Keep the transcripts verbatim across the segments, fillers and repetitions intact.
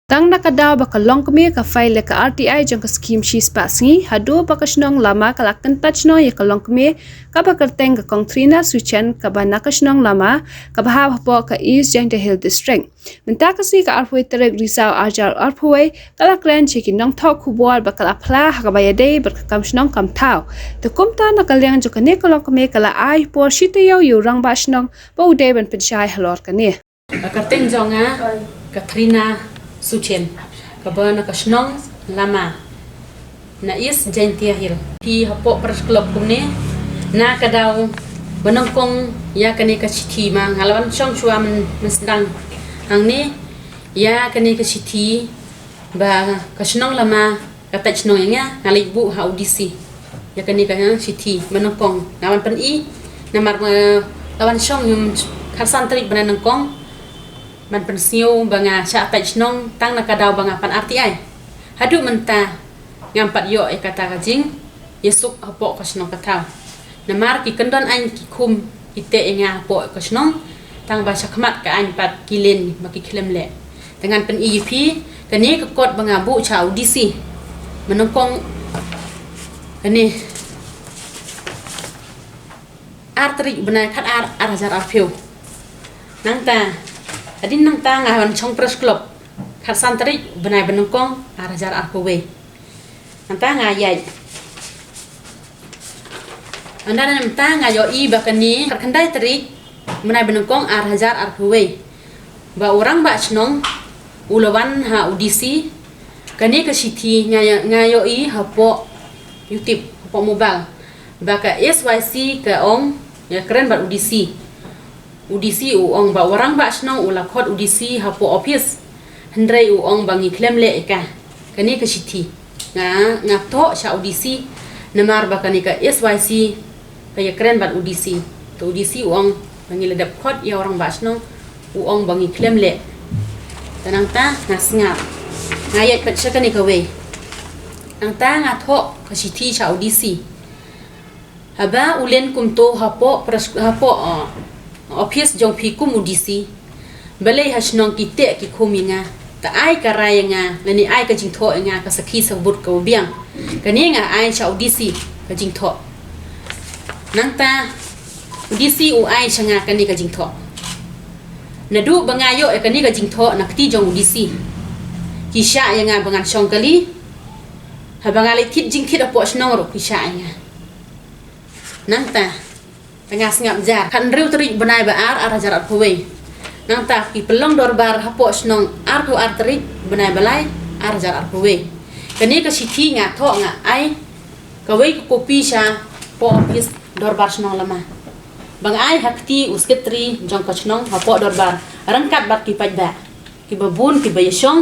Tang na ka daw ba ka longkmie ka file ïa ka R T I jong ka skhim shispah sngi, haduh ba ka shnong Lama ka la kyntait shnong ïa ka longkmie kaba kyrteng ka Kong Trina Suchen, kaba na ka shnong Lama, kaba hap hapoh ka East Jaintia Hills District. Mynta ka sngi ka arphew tarik Risaw arhajar arphew, ka la kren sha ki nongthoh khubor ba ka la phla ha kaba ïadei bad ka kam shnong kam thaw. Te kumta na ka liang jong kane ka longkmie ka la ai por shi taïew ïa u rangbah shnong ba u dei ban pynshai halor kane. Ka kyrteng jong nga Katrina Suchen, kaba na ka shnong Lama, na East Jaintia Hills. Hi hapoh Press Club kumne, na ka daw ba nyngkong ïa kane ka shithi, ma nga la wan shong shuwa myn, mynsdang hangne ïa kane ka shithi ba ka shnong Lama ka tait shnong ïa nga, nga leit buh ha u D C ïa kane ka shithi ba nyngkong. Nga wan pyni namar ba la wan shong ïa u khatsan tarik bnai nyngkong ban pynsngew ba nga shah tait shnong tang na ka daw ba nga pan R T I. Haduh mynta ngam pat ïoh ïa kata ka jingïasuk hapoh ka shnong ka thaw. Namar ki kyndon aiñ ki khum ki teh ïa nga hapoh ka shnong, tang ba sha khmat ka aiñ pat ki len ba ki khlem leh. Te ngan pyni ïa phi kane ka kot ba nga buh sha u D C ba nyngkong, kane ar tarik bnai khatar arhajar arphew. Nangta, hadien nangta nga wan shong Press Club khatsan tarik bnai ba nyngkong arhajar arphew. Nangta nga ïaid. Ynda nangta nga ïohi ba kane khatkhyndai tarik bnai ba nyngkong arhajar arphew, ba u rangbah shnong u la wan ha u D C. Kane ka shithi nga ïa, nga ïohi hapoh YouTube, hapoh mobile, ba ka S Y C ka ong ïakren bad u D C. U D C u ong ba u rangbah shnong u la khot u D C hapoh office, hynrei u ong ba ngi khlem leh ïa ka, kane ka shithi. Nga, nga thoh sha u D C namar ba kane ka S Y C ka ïakren bad u D C. Te u D C u ong ba ngi la dep khot ïa u rangbah shnong, u ong ba ngi khlem leh. Te nangta nga sngap, nga ïaid pat sha kane kawei. Nangta nga thoh ka shithi sha u D C. Haba u len kumto hapoh Press, hapoh, uh, office jong phi kum u D C, balei ha shnong ki teh ki khum ïa nga? Te ai ka rai ïa nga, lane ai ka jingthoh ïa nga, ka sakhi sabut kaba biang. Kane nga ai sha u D C ka jingthoh. Nangta u D C u ai sha nga kane ka jingthoh. Naduh ba nga ïoh ïa kane ka jingthoh na kti jong u D C, ki shah ïa nga ba ngan shong kali. Haba nga leit thied jingthied hapoh shnong ruh ki shah ïa nga. Nangta, te nga sngap jar. Khathynriew tarik bnai ba ar, arhajar arphew. Nangta ki pynlong dorbar hapoh shnong arphew ar tarik bnai ba lai, arhajar arphew. Kane ka shithi nga thoh, nga ai kawei ka kopi sha poh office dorbar shnong Lama, ba nga ai ha kti u sekretari jong ka shnong hapoh dorbar, ryngkat bad ki paidbah kiba bun kiba ïashong,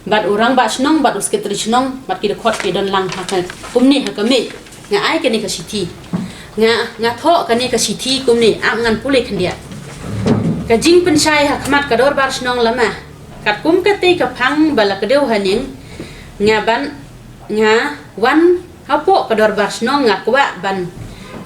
bad u rangbah shnong bad u sekretari shnong, bad ki dkhot ki don lang ha ka kumne ha ka miej. Nga ai kane ka shithi. Nga, nga thoh kane ka shithi kumne, ap ngan pule khyndiat. Ka jingpynshai ha khmat ka dorbar shnong Lama. Katkum katei ka phang ba la kdew haneng, nga ban, nga wan hapoh ka dorbar shnong, nga kwah ban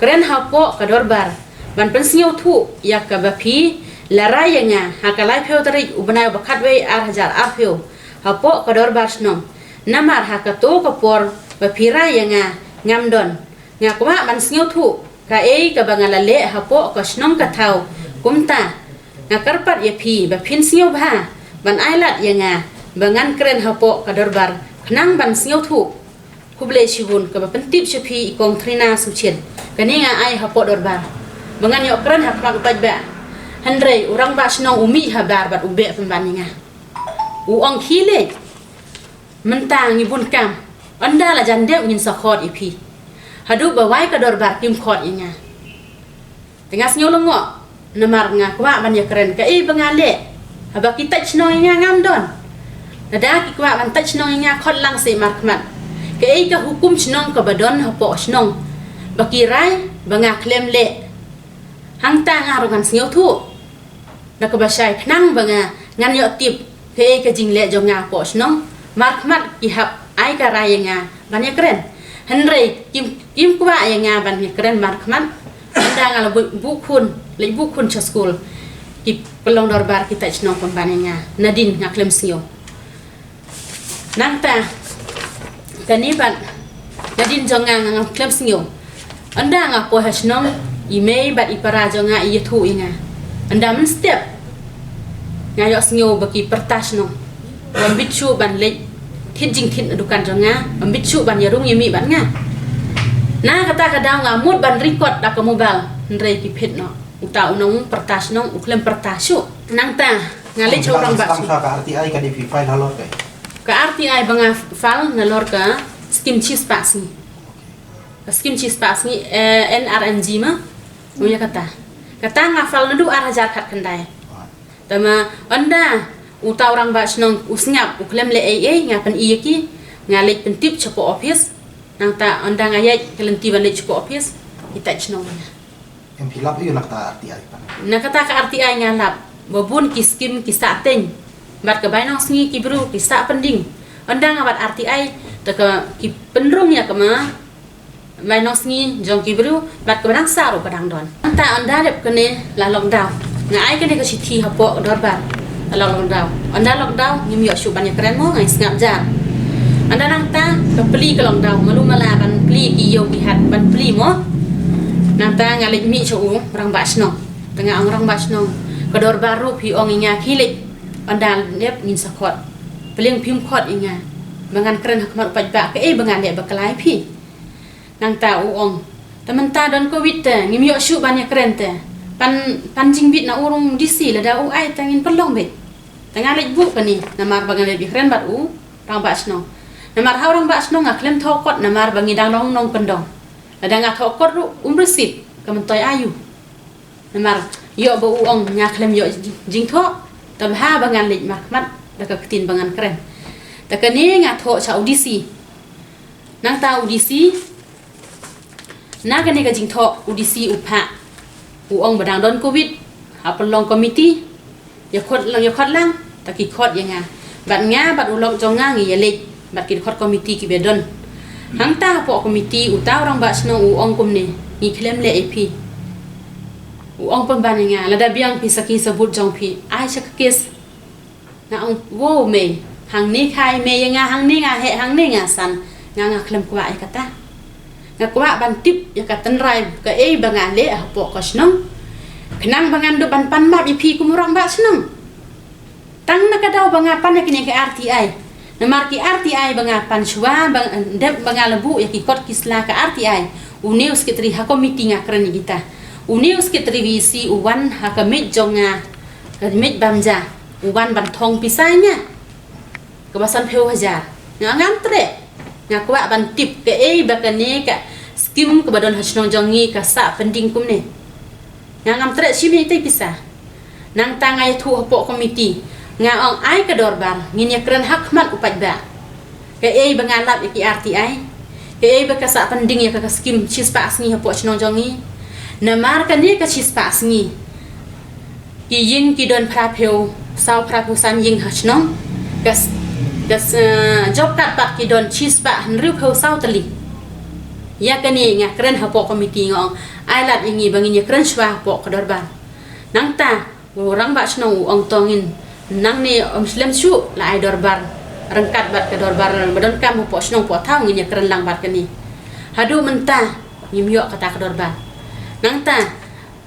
kren hapoh ka dorbar ban pynsngewthuh ïa kaba phi la rai ïa nga ha ka laiphew tarik u bnai ba khatwei arhajar arphew hapoh ka dorbar shnong. Namar ha kato ka por ba phi rai ïa nga ngam don. Nga kwah ban sngewthuh kaei kaba nga la leh hapoh ka shnong ka thaw. Kumta nga kyrpad ïa phi ba phin sngewbha ban ai lad ïa nga ba ngan kren hapoh ka dorbar khnang ban sngewthuh. Khublei shibun. Kaba pyntip sha phi i Kong Trina Suchen. Kane nga ai hapoh dorbar ba ngan ïoh kren ha khmat u paidbah. Hynrei u rangbah shnong u mih habar bad u beh pynban ïa nga. U ong khie leh, mynta ngi bun kam, ynda la jan dep ngin sa khot ïa phi. Haduh ba wai ka dorbar kim khot ïa nga. Te nga sngew lyngngoh, namar nga kwah ban ïakren kaei ba nga leh. Haba ki tait shnong ïa nga ngam don. Lada ki kwah ban tait shnong ïa nga, khot lang seh markhmat. Kaei ka hukum shnong kaba don hapoh shnong ba ki rai ba nga khlem leh? Hangta nga ruh ngan sngewthuh. Da kaba shai khnang ba nga ngan ïoh tip kaei ka jingleh jong nga hapoh shnong. Markhmat ki hap ai ka rai ïa nga ban ïakren. Hynrei kim, kim kwah ïa nga ban ïakren markhmat. Ynda nga la buh, buh khun, leit buh khun sha skul, ki pynlong dorbar ki tait shnong pynban ïa nga. Nadin nga khlem sngew. Nangta kane pat, nadien jong nga ngam khlem sngew. Ynda nga poi ha shnong, i mei bad i para jong nga i ïathuh ïa nga. Ynda mynstep nga ïohsngew ba ki pyrta shnong, ym bit shuh ban leit thied jingthied na dukan jong nga, ym bit shuh ban ïarung ïamih bad nga. Na kata ka daw nga mut ban record da ka mobile, hynrei ki phet noh. Uta u nongpyrta shnong u khlem pyrta shuh. Nangta nga leit sha u rangbah shnong. Ka R T I ka dei phi file halor kaei? Ka R T I ba nga file nalor ka skim shispah sngi. Ka skim shispah sngi, eh, N R M G ma. U ïa kata. Kata nga file naduh ar hajar khatkhyndai. Tangba ynda uta u rangbah shnong u sngap, u khlem leh ei ei, nga pyni ïa ki, nga leit pyntip shapoh office. Nangta ynda nga ïaid ka lynti ban leit shapoh office, i tait shnong ïa nga. Em, phi lap ïa na kata R T I pat? Na kata ka R T I nga lap. Ba bun ki skim ki sah teng. Bad ka bainong sngi ki briew ki sah pynding. Ynda nga bat R T I, te ka ki pynrung ïa ka ma bainong sngi jong ki briew, bad ka ba dang sah ruh ka dang don. Nangta ynda dep kane la lockdown, nga ai kane ka shithi hapoh ka dorbar. La lockdown. Ynda lockdown ngim ïoh shuh ban ïakren mo, nga sngap jar. Ynda nangta ka plie ka lockdown, malu mala ban plie ki ïew ki hat ban plie mo. Nangta nga leit mih sha u rangbah shnong. Te nga ong, rangbah shnong, ka dorbar ruh phi ong ïa nga khie leit. Ynda dep ngin sa khot. Pyrshang phim khot ïa nga ba ngan kren ha khmat u paidbah, kaei ba nga leh ba khlaiñ phi. Nangta u ong, te mynta don covid te ngim ïoh shuh ban ïakren te. Pan, pan jingbit na u rong D C, lada u ai te ngin pynlong beit. Te nga leit buh kane namar ba nga leit ïakren bad u rangbah shnong. Namar ha u rangbah shnong nga khlem thoh kot namar ba ngi dang long nongkyndong. Lada nga thoh kot ruh um receive, ka myntoi aïu. Namar ïoh ba u ong nga khlem ïoh jingthoh, te bha ba ngan leit markhmat da ka ktien ba ngan kren. Te kane nga thoh sha u D C. Nangta u D C, na kane ka jingthoh u D C u phah. U ong ba dang don covid, ha pynlong komiti, ïa khot lang, ïa khot lang, te ki khot ïa nga. Bad nga bad u lok jong nga ngi ïa leit bad ki khot komiti kiba don. Hangta hapoh komiti uta u rangbah shnong u ong kumne, ngi khlem leh ei phi. U ong pynban ïa nga, lada biang phi sakhi sabut jong phi, ai sha ka case. Nga ong, wow mei, hangne khai mei ïa nga, hangne nga heh, hangne nga san. Nga, nga khlem kwah ïa kata. Nga kwah ban tip ïa ka tynrai kaei ba nga leh hapoh ka shnong, khnang ba ngan dup ban pan map ïa phi kum u rangbah shnong. Tang na ka daw ba nga pan ïa kine ki R T I. Namar ki R T I ba nga pan shuwa, ba, dep ba nga la buh ïa ki kot ki sla ka R T I, une u secretary ha komiti nga kren ïa kita. Une u secretary V E C u wan ha ka miej jong nga, ka miej bam ja, u wan ban thong pisa ïa nga. Kaba sanphew hajar. Nga ngam treh. Nga kwah ban tip kaei ba kane ka skim kaba don ha shnong jong ngi ka sah pending kumne. Nga ngam treh shim ïa itei pisa. Nangta nga ïathuh hapoh komiti. Nga ong ai ka dorbar, ngin ïakren ha khmat u paidbah. Kaei ba nga lap ïa ki R T I. Kaei ba ka sah pending ïa ka, ka skim shispah sngi hapoh shnong jong ngi. Namar kane ka shispah sngi, ki ïing ki don phraphew saw, phraphew san ïing ha shnong. Ka s-, ka s-, eh, job card pat ki don shispah hynriewphew saw tylli. Ïa kane nga kren hapoh komiti, nga ong ai lad ïa ngi ba ngin ïakren shuwa hapoh ka dorbar. Nangta u rangbah shnong u ong to ngin, nangne ym slem shuh, la ai dorbar ryngkat bad ka dorbar ba donkam hapoh shnong poh thaw, ngin ïakren lang bad kane. Haduh mynta ngim ïoh kata ka dorbar. Nangta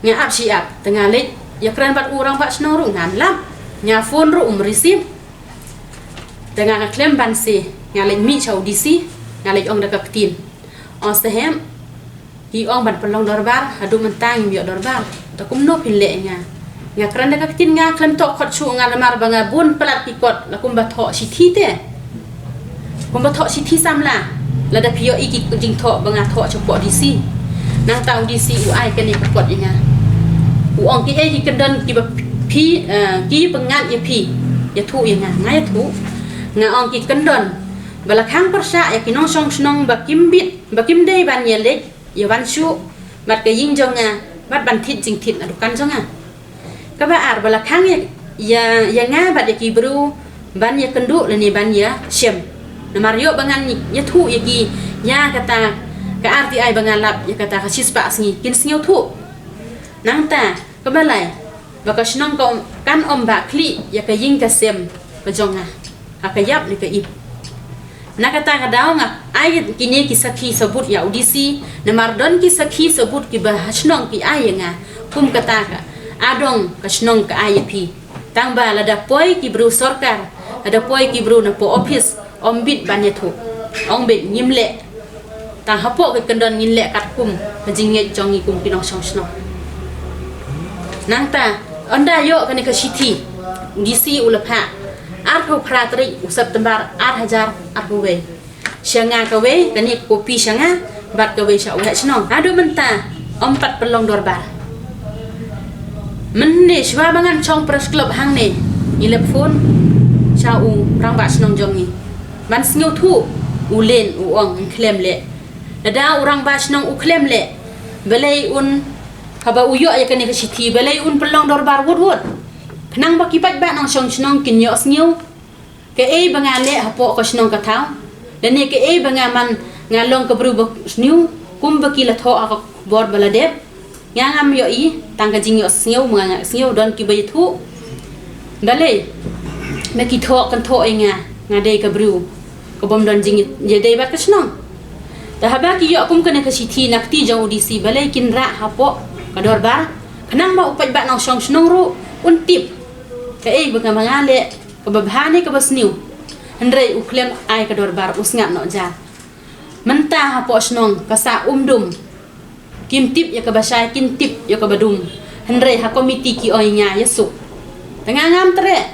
nga ap shi ap, te nga leit ïakren bad u rangbah shnong ruh ngam lap. Nga phone ruh um receive. Te nga khlem banse, nga leit mih sha u D C, nga leit ong da ka ktien. Ong sahep, ki ong ban pynlong dorbar, haduh mynta ngim ïoh dorbar. Te kumno phin leh ïa nga? Nga kren da ka ktien, nga khlem thoh kot shuh nga namar ba nga bun palat ki kot, la kumba thoh shithi te. Kumba thoh shithi samla. Lada phi ïohi ki jingthoh ba nga thoh shapoh D C. Nangta u D C u ai kane ka kot ïa nga. U ong kiei ki kyndon kiba phi, eh, ki pynngat ïa phi. Ïathuh ïa nga, nga ïathuh. Nga ong ki kyndon ba la khang pyrshah ïa ki nongshong shnong ba kim bit, ba kim dei ban ïaleit ïa wan shuh bad ka ïing jong nga, bad ban thied jingthied na dukan jong nga. Kaba ar, ba la khang ïa, ïa, ïa nga bad ïa ki briew ban ïakynduh lane ban ïashem. Namar ïoh ba ngan ïathuh ïa ki ïa kata ka R T I ba nga lap ïa kata ka shispah sngi, kin sngewthuh. Nangta kaba lai, ba ka shnong ka ym, kan ym bah khlieh ïa ka ïing ka sem ka jong nga ha ka ïap ne ka ip. Na kata ka daw nga ai kine ki sakhi sabut ïa u D C, namar don ki sakhi sabut kiba ha shnong ki ai ïa nga. Kum kata ka adong ka shnong ka ai ïa phi. Tang ba lada poi ki briew sorkar, lada poi ki briew na po office, ym bit ban ïathuh. Ong bit ngim leh. Tang hapoh ki kyndon ngin leh katkum ka jingngeit jong ngi kum ki nongshong shnong. Nangta, ynda ïoh kane ka shithi, D C u la phah, arphew phra tarik u September, ar hajar arphew wei. Sha nga kawei, kane ka kopi sha nga, bad kawei sha u heh shnong. Haduh mynta, ym pat pynlong dorbar. Mynne shuwa ba ngan shong press club hangne, ngi leh phone sha u rangbah shnong jong ngi. Ban sngewthuh, u Len u ong, un khlem leh. Lada u rangbah shnong u khlem leh, balei un, haba u ïoh ïa kane ka shithi, balei un pynlong dorbar wut wut. Khnang ba ki paidbah nongshong shnong kin ïohsngew. Kaei ba nga leh hapoh ka shnong ka thaw. Lane kaei ba nga man nga long ka briew ba sniew, kum ba ki la thoh ha ka khubor ba la dep. Nga ngam ïohi, tang ka jingïohsngew, ma nga sngew don kiba ïathuh. Balei, ba ki thoh kan thoh ïa nga, nga dei ka briew ka bym don jingïadei bad ka shnong. Te haba ki ïoh kum kane ka shithi na kti jong u D C, balei kin rah hapoh ka dorbar. Khnang ba u paidbah nongshong shnong ruh un tip. Kaei ba nga ma nga leh, kaba bha ne kaba sniew. Hynrei u khlem ai ka dorbar, u sngap noh jar. Mynta hapoh shnong ka sah um dum. Kim tip ïa kaba shai, kin tip ïa kaba dum. Hynrei ha komiti ki ong ïa nga ïasuk. Te nga ngam treh.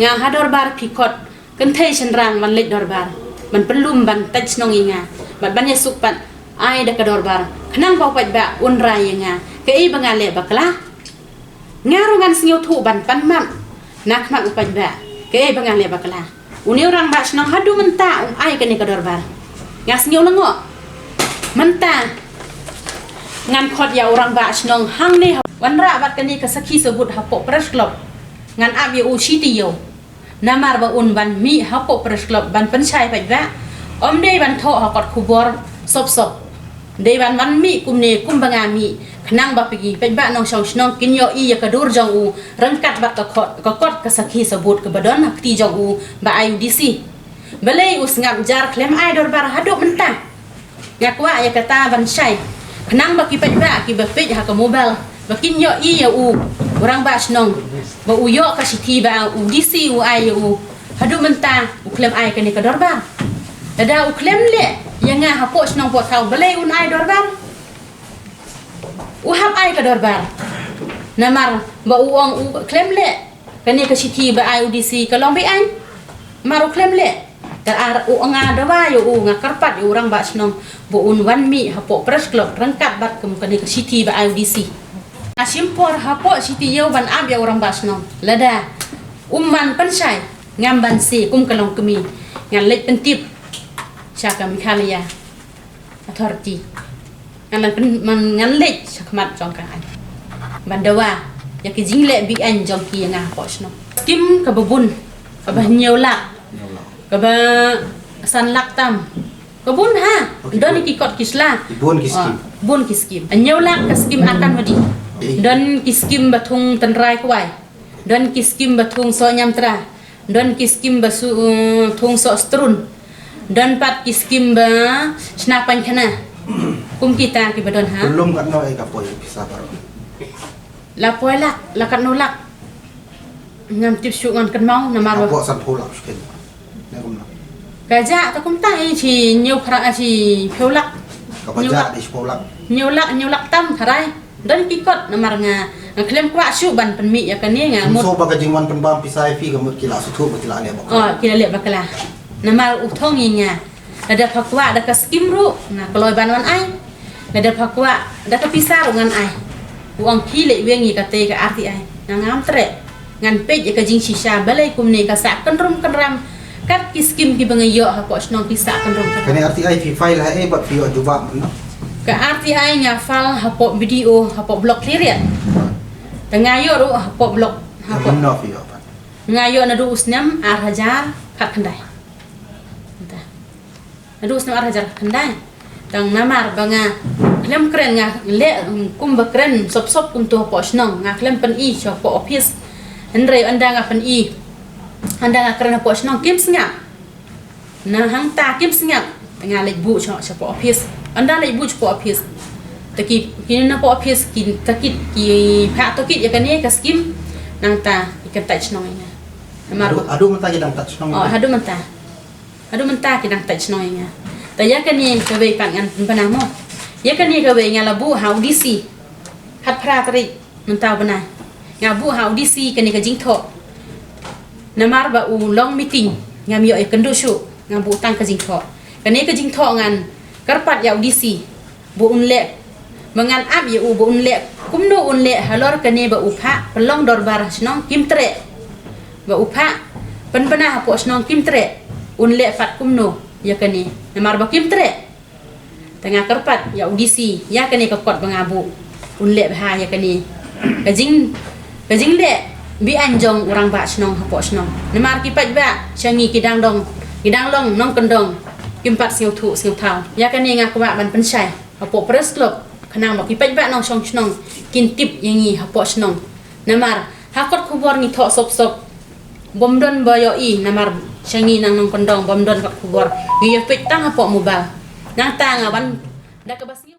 Nga ha dorbar phi khot kynthei shynrang ban leit dorbar, ban pynlum, ban tait shnong ïa nga, bad ban ïasuk pat ai da ka dorbar. Khnang ba u paidbah un rai ïa nga. Kaei ba nga leh bakla. Nga ruh ngan sngewthuh ban pan map na khmat u paidbah. Kaei ba nga leh bakla. Une u rangbah shnong haduh mynta um ai kane ka dorbar. Nga sngew lyngngoh. Mynta ngan khot ïa u rangbah shnong hangne, wanrah bad kane ka sakhi sabut hapoh press club. Ngan ap ïa u shi taïew. Namar ba un wan mih hapoh press club ban pynshai paidbah. Ym dei ban thoh ha kot khubor sop sop. Dei ban wan mih kumne kum ba nga mih. Khnang ba phi ki paidbah nongshong shnong kin ïohi ïa ka dur jong u ryngkat bad ka kot, ka kot ka sakhi sabut kaba don ha kti jong u ba ai u D C. Balei u sngap jar khlem ai dorbar haduh mynta. Nga kwah ïa kata ban shai. Khnang ba ki paidbah kiba peit ha ka mobile ba kin ïohi ïa u, u rangbah shnong, ba u ïoh ka shithi ba u D C u ai ïa u. Haduh mynta u khlem ai kane ka dorbar. Lada u khlem leh ïa nga hapoh shnong poh thaw, balei un ai dorbar? U hap ai ka dorbar. Namar ba u ong u khlem leh. Kane ka shithi ba ai u D C ka long beiñ. Namar u khlem leh. Te ar u, nga dawa ïa u, nga kyrpad ïa u rangbah shnong ba un wan mih hapoh press club ryngkat bad kum kane ka shithi ba ai u D C. Nga shim por hapoh shi taïew ban ap ïa u rangbah shnong. Lada um ban pynshai, ngam banse kum ka longkmie. Ngan leit pyntip sha ka Meghalaya Authority. Ngan leit pyn, man, ngan leit sha khmat jong ka aiñ ban dawa ïa ki jingleh beiñ jong ki ïa nga hapoh shnong. Skim kaba bun, kaba hynñiew lak, kaba san lak tam. Ka bun ha. Don ki kot ki sla. Bun ki skim. Bun ki skim. Hynñiew lak ka skim Anganwadi. Don ki skim ba thung tynrai kwai. Don ki skim ba thung soh ñiamtra. Don ki skim ba su, uh, thung soh strun. Don pat ki skim ba shna paiñkhana. Kum kita kiba don ha. Pynlum katno ïa ka poi pisa baroh? La poi lak, la katno lak. Ngam tip shuh, ngan kynmaw namar ba. Hapoh sanphew lak skim. Ne kumno? Ka jah ta kumta hi, shi hynñiew phra, shi phew lak. Kaba jah dei shi phew lak. Hynñiew lak, hynñiew lak tam tharai. Don ki kot namar nga, nga khlem kwah shuh ban pynmih ïa kane, nga mut. Sngewsih ba ka jingwan pynbam pisa ïa phi ka mut ki la sngewthuh ba ki la leh bakla. Oh, ki la leh bakla. Namar u thong ïa nga. Lada pha kwah da ka skim ruh nga kloi ban wan ai. Lada pha kwah da ka pisa ruh ngan ai. U ong phi leh weng ïa kata ka R T I. Nga ngam treh. Ngan peit ïa ka jingshisha balei kumne ka sah kynrum kynram. Kat ki skim kiba nga ïoh hapoh shnong ki sah kynrum kynram. Kane R T I phi file ha ei bad phi ïoh jubab mynno? Ka R T I nga file hapoh B D O hapoh Block Khliehriat. Te nga ïoh ruh hapoh block, hapoh. Mynno phi ïoh pat? Nga ïoh naduh u snem ar hajar khatkhyndai. Mynta. Naduh u snem ar hajar khatkhyndai. Tang namar ba nga khlem kren, nga leh, mm, kum ba kren sop sop kumto hapoh shnong, nga khlem pyni sha hapoh office. Hynrei ynda nga pyni, ynda nga kren hapoh shnong kim sngap. Na hangta kim sngap, nga leit buh sha, sha poh office. Ynda leit buh sha poh office, ta ki, ki na poh office ki ta kit, ki phah ta kit ïa kane ka skim. Nangta ki kan tait shnong ïa nga. Namar haduh mynta ki dang tait shnong ïa nga. Haduh mynta, haduh mynta ki dang tait shnong ïa nga. Ta ïa kane kawei pat ngan pynbna mo. Ïa kane kawei nga la buh ha u D C. Khatphra tarik mynta u bnai, nga buh ha u D C kane ka jingthoh. Namar ba u long meeting, ngam ïoh ïa kynduh shuh, nga buh tang ka jingthoh. Kane ka jingthoh ngan kyrpad ïa u D C ba un leh, ba ngan ap ïa u ba un leh kumno un leh halor kane ba u phah pynlong dorbar shnong kim treh, ba u phah pynbna hapoh shnong kim treh, un leh pat kumno ïa kane. Namar ba kim treh, te nga kyrpad ïa u D C ïa kane ka kot ba nga buh, un leh bha ïa kane ka jing, ka jingleh beaiñ jong u rangbah shnong hapoh shnong. Namar ki paidbah sha ngi ki dang dong, ki dang long nongkyndong, kim pat sngewthuh sngewthaw. Ïa kane nga kwah ban pynshai hapoh Press Club khnang ba ki paidbah nongshong shnong kin tip ïa ngi hapoh shnong. Namar ha kot khubor ngi thoh sop sop, bym don ba ïohi, namar sha ngi nang nongkyndong bym don kot khubor, ngi ïa peit tang hapoh mobile. Nangta nga wan da kaba sngewthuh.